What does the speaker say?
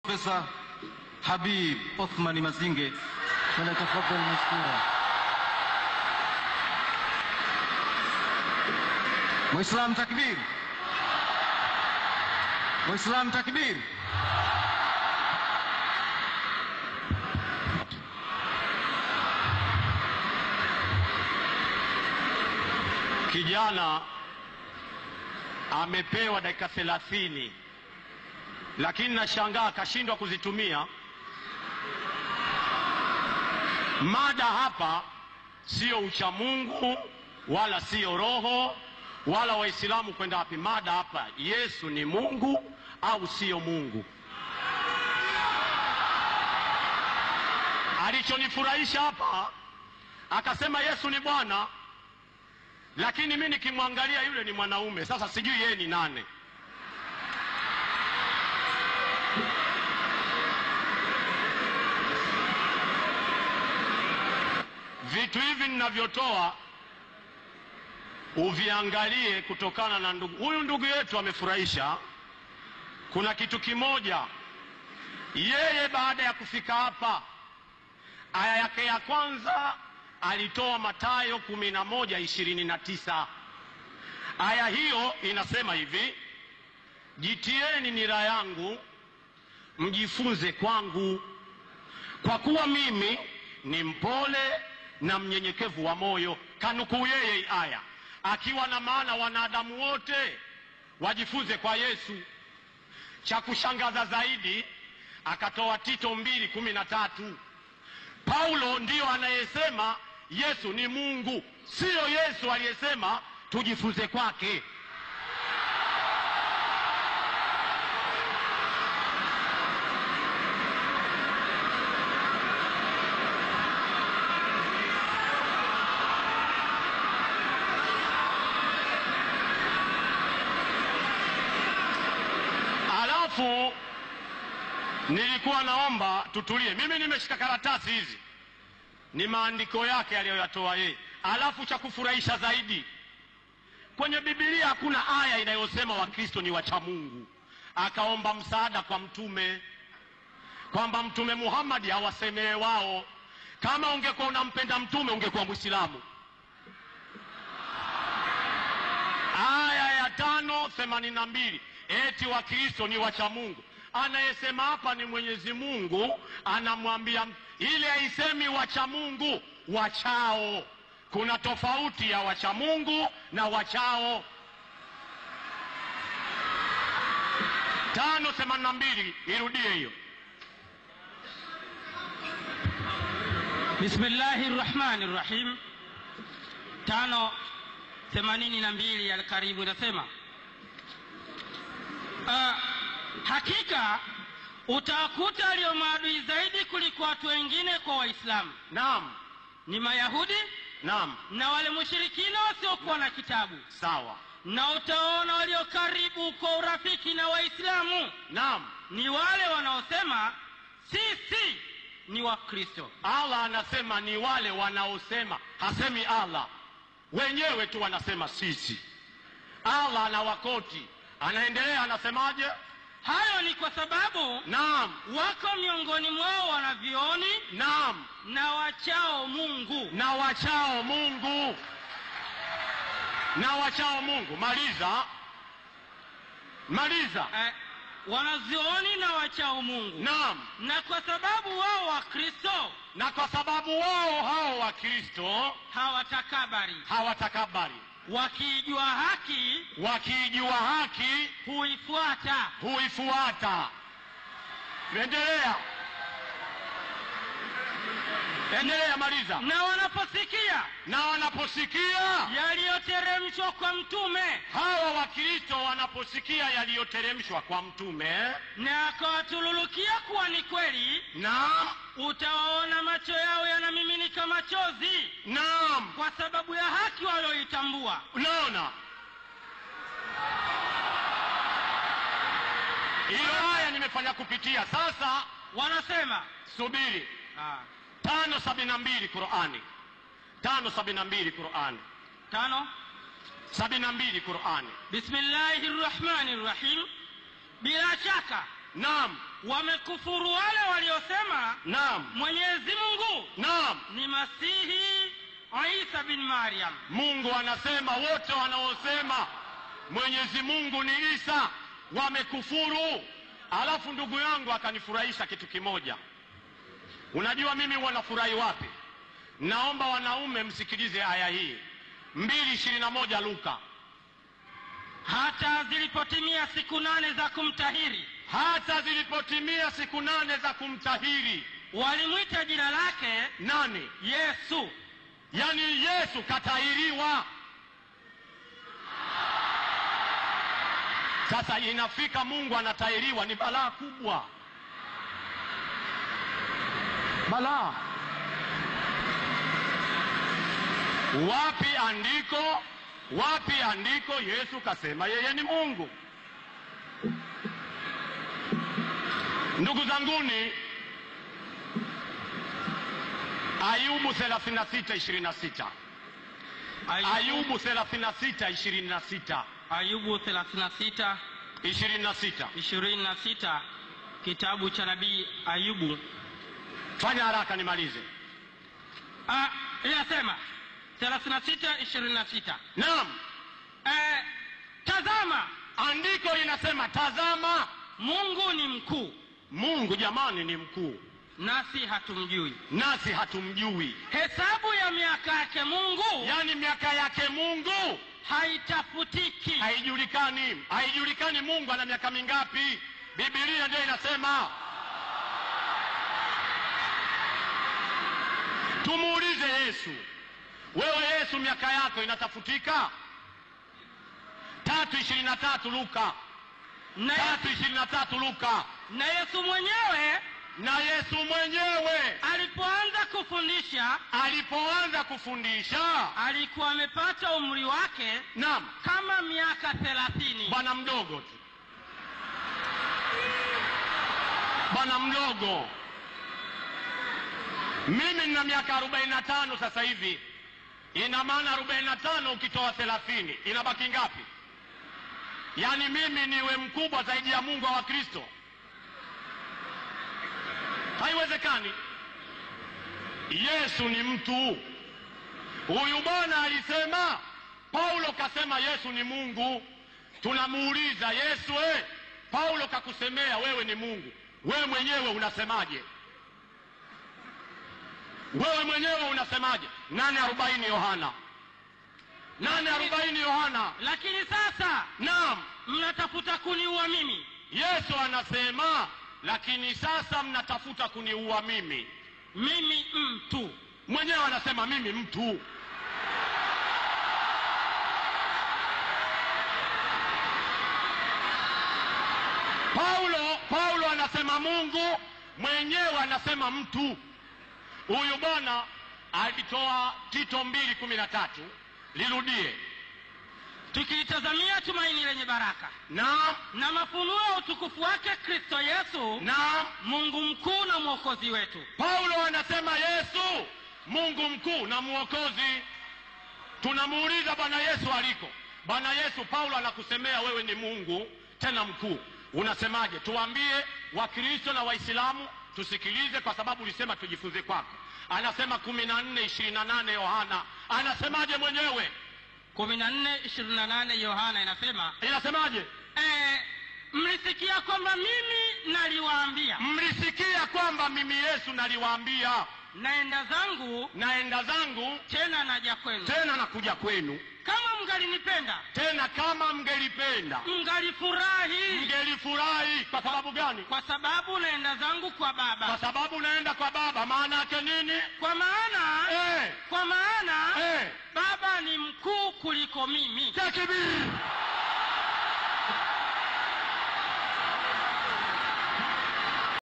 Profesa Habib Othman Mazinge, falyatafaddal mashkura. Muislam takbir! Muislam takbir! Kijana amepewa dakika 30, lakini nashangaa akashindwa kuzitumia. Mada hapa sio uchamungu wala sio roho wala Waislamu kwenda wapi. Mada hapa, Yesu ni Mungu au sio Mungu? Alichonifurahisha hapa, akasema Yesu ni Bwana, lakini mimi nikimwangalia yule ni mwanaume. Sasa sijui yeye ni nani. Vitu hivi ninavyotoa uviangalie kutokana na ndugu huyu. Ndugu yetu amefurahisha. Kuna kitu kimoja, yeye baada ya kufika hapa, aya yake ya kwanza alitoa Mathayo 11:29. Aya hiyo inasema hivi: jitieni nira yangu mjifunze kwangu, kwa kuwa mimi ni mpole na mnyenyekevu wa moyo. Kanukuu yeye aya akiwa na maana wanadamu wote wajifunze kwa Yesu. Cha kushangaza zaidi akatoa Tito 2:13. Paulo ndiyo anayesema Yesu ni Mungu, sio Yesu aliyesema tujifunze kwake. Alafu nilikuwa naomba tutulie. Mimi nimeshika karatasi hizi, ni maandiko yake aliyoyatoa yeye. Alafu cha kufurahisha zaidi, kwenye Biblia hakuna aya inayosema Wakristo ni wacha Mungu. Akaomba msaada kwa mtume, kwamba Mtume Muhammad awasemee wao. Kama ungekuwa unampenda mtume ungekuwa Muislamu. Aya ya 5:82 eti Wakristo ni wacha Mungu. Anayesema hapa ni Mwenyezi Mungu, anamwambia ile haisemi wacha Mungu, wachao. Kuna tofauti ya wacha Mungu na wachao. 5:82, irudie hiyo. Bismillahirrahmanirrahim. 5:82 Al-Karibu inasema, hakika utakuta walio maadui zaidi kuliko watu wengine kwa Waislamu. Naam. Ni Mayahudi. Naam. Na wale mushirikina wasiokuwa na kitabu. Sawa. Na utaona walio karibu kwa urafiki na Waislamu. Naam. Ni wale wanaosema sisi ni Wakristo. Allah anasema ni wale wanaosema, hasemi Allah. Wenyewe tu wanasema sisi. Allah anawakoti. Anaendelea anasemaje? Hayo ni kwa sababu naam, wako miongoni mwao wanavioni. Naam. Na wachao Mungu. Na wachao Mungu. Na wachao Mungu. Maliza. Maliza. Wanazioni na wachao Mungu. Naam. Na kwa sababu wao Wakristo, na kwa sababu wao hao Wakristo hawatakabari. Hawatakabari. Wakiijua haki, wakiijua haki huifuata. Huifuata. Endelea. Endelea, maliza. Na wanaposikia, na wanaposikia yaliyoteremshwa kwa mtume, hawa Wakristo wanaposikia yaliyoteremshwa kwa mtume, na akawatululukia kuwa ni kweli, naam, utawaona macho yao yanamiminika machozi. Naam. Kwa sababu ya haki walioitambua. Unaona? Hiyo haya nimefanya kupitia. Sasa wanasema subiri. 5:72 Qur'ani. 5:72 Qur'ani. 5:72 Qur'ani. Bismillahirrahmanirrahim. Bila shaka Naam. Wamekufuru wale waliosema Naam. Mwenyezi Mungu Naam. ni Masihi Isa bin Maryam. Mungu anasema wote wanaosema Mwenyezi Mungu ni Isa wamekufuru. Alafu ndugu yangu akanifurahisha kitu kimoja. Unajua mimi huwa nafurahi wapi? Naomba wanaume msikilize aya hii 2:21 Luka. Hata zilipotimia siku 8 za kumtahiri, hata zilipotimia siku 8 za kumtahiri, walimwita jina lake nani? Yesu. Yaani Yesu katahiriwa. Sasa inafika Mungu anatahiriwa, ni balaa kubwa, balaa. Wapi andiko? Wapi andiko Yesu kasema yeye ni Mungu? Ndugu zanguni, Ayubu 36:26. Ayubu 36:26. Ayubu 36:26, 26. kitabu cha nabii Ayubu. Fanya haraka nimalize. Inasema 36:26. Naam. Tazama, andiko linasema tazama, Mungu ni mkuu. Mungu jamani ni mkuu, nasi hatumjui. Nasi hatumjui. Hesabu ya miaka yake Mungu, yani miaka yake Mungu haitafutiki, haijulikani. Haijulikani Mungu ana miaka mingapi. Biblia ndio inasema. Tumuulize Yesu, wewe Yesu miaka yako inatafutika? 3:23 Luka. 3:23 Luka. Na Yesu mwenyewe, na Yesu mwenyewe alipoanza kufundisha, alipoanza kufundisha alikuwa amepata umri wake, naam, kama miaka 30. Bwana mdogo tu, bwana mdogo. Mimi nina miaka 45 sasa hivi. Ina maana 45 ukitoa 30 inabaki ngapi? Yaani mimi niwe mkubwa zaidi ya Mungu wa Kristo? Haiwezekani. Yesu ni mtu. Huyu bwana alisema, Paulo kasema Yesu ni Mungu. Tunamuuliza Yesu, Paulo kakusemea wewe ni Mungu, wewe mwenyewe unasemaje? Wewe mwenyewe unasemaje? 8:40 Yohana. 8:40 Yohana. Lakini sasa, naam, mnatafuta kuniua mimi. Yesu anasema lakini sasa mnatafuta kuniua mimi. Mimi mtu. Mwenyewe anasema mimi mtu. Paulo anasema Mungu, mwenyewe anasema mtu. Huyu bwana alitoa Tito 2:13. Lirudie. Tukitazamia tumaini lenye baraka, naam, na mafunuo ya utukufu wake Kristo Yesu, naam, Mungu mkuu na mwokozi wetu. Paulo anasema Yesu Mungu mkuu na mwokozi. Tunamuuliza Bwana Yesu aliko. Bwana Yesu, Paulo anakusemea wewe ni Mungu tena mkuu, unasemaje? Tuambie Wakristo na Waislamu tusikilize, kwa sababu ulisema tujifunze kwako. Anasema 14:28 Yohana. Anasemaje mwenyewe? 14:28 Yohana inasema, inasemaje? Mlisikia kwamba mimi naliwaambia. Mlisikia kwamba mimi Yesu naliwaambia. Naenda zangu, naenda zangu, tena naja kwenu. Tena nakuja kwenu. Kama mngalinipenda, tena kama mngelipenda, mngalifurahi. Mngelifurahi. Kwa sababu gani? Kwa sababu naenda zangu kwa Baba. Kwa sababu naenda kwa Baba. Maana yake nini? Kwa maana, kwa maana Baba ni mkuu kuliko mimi. Takbir!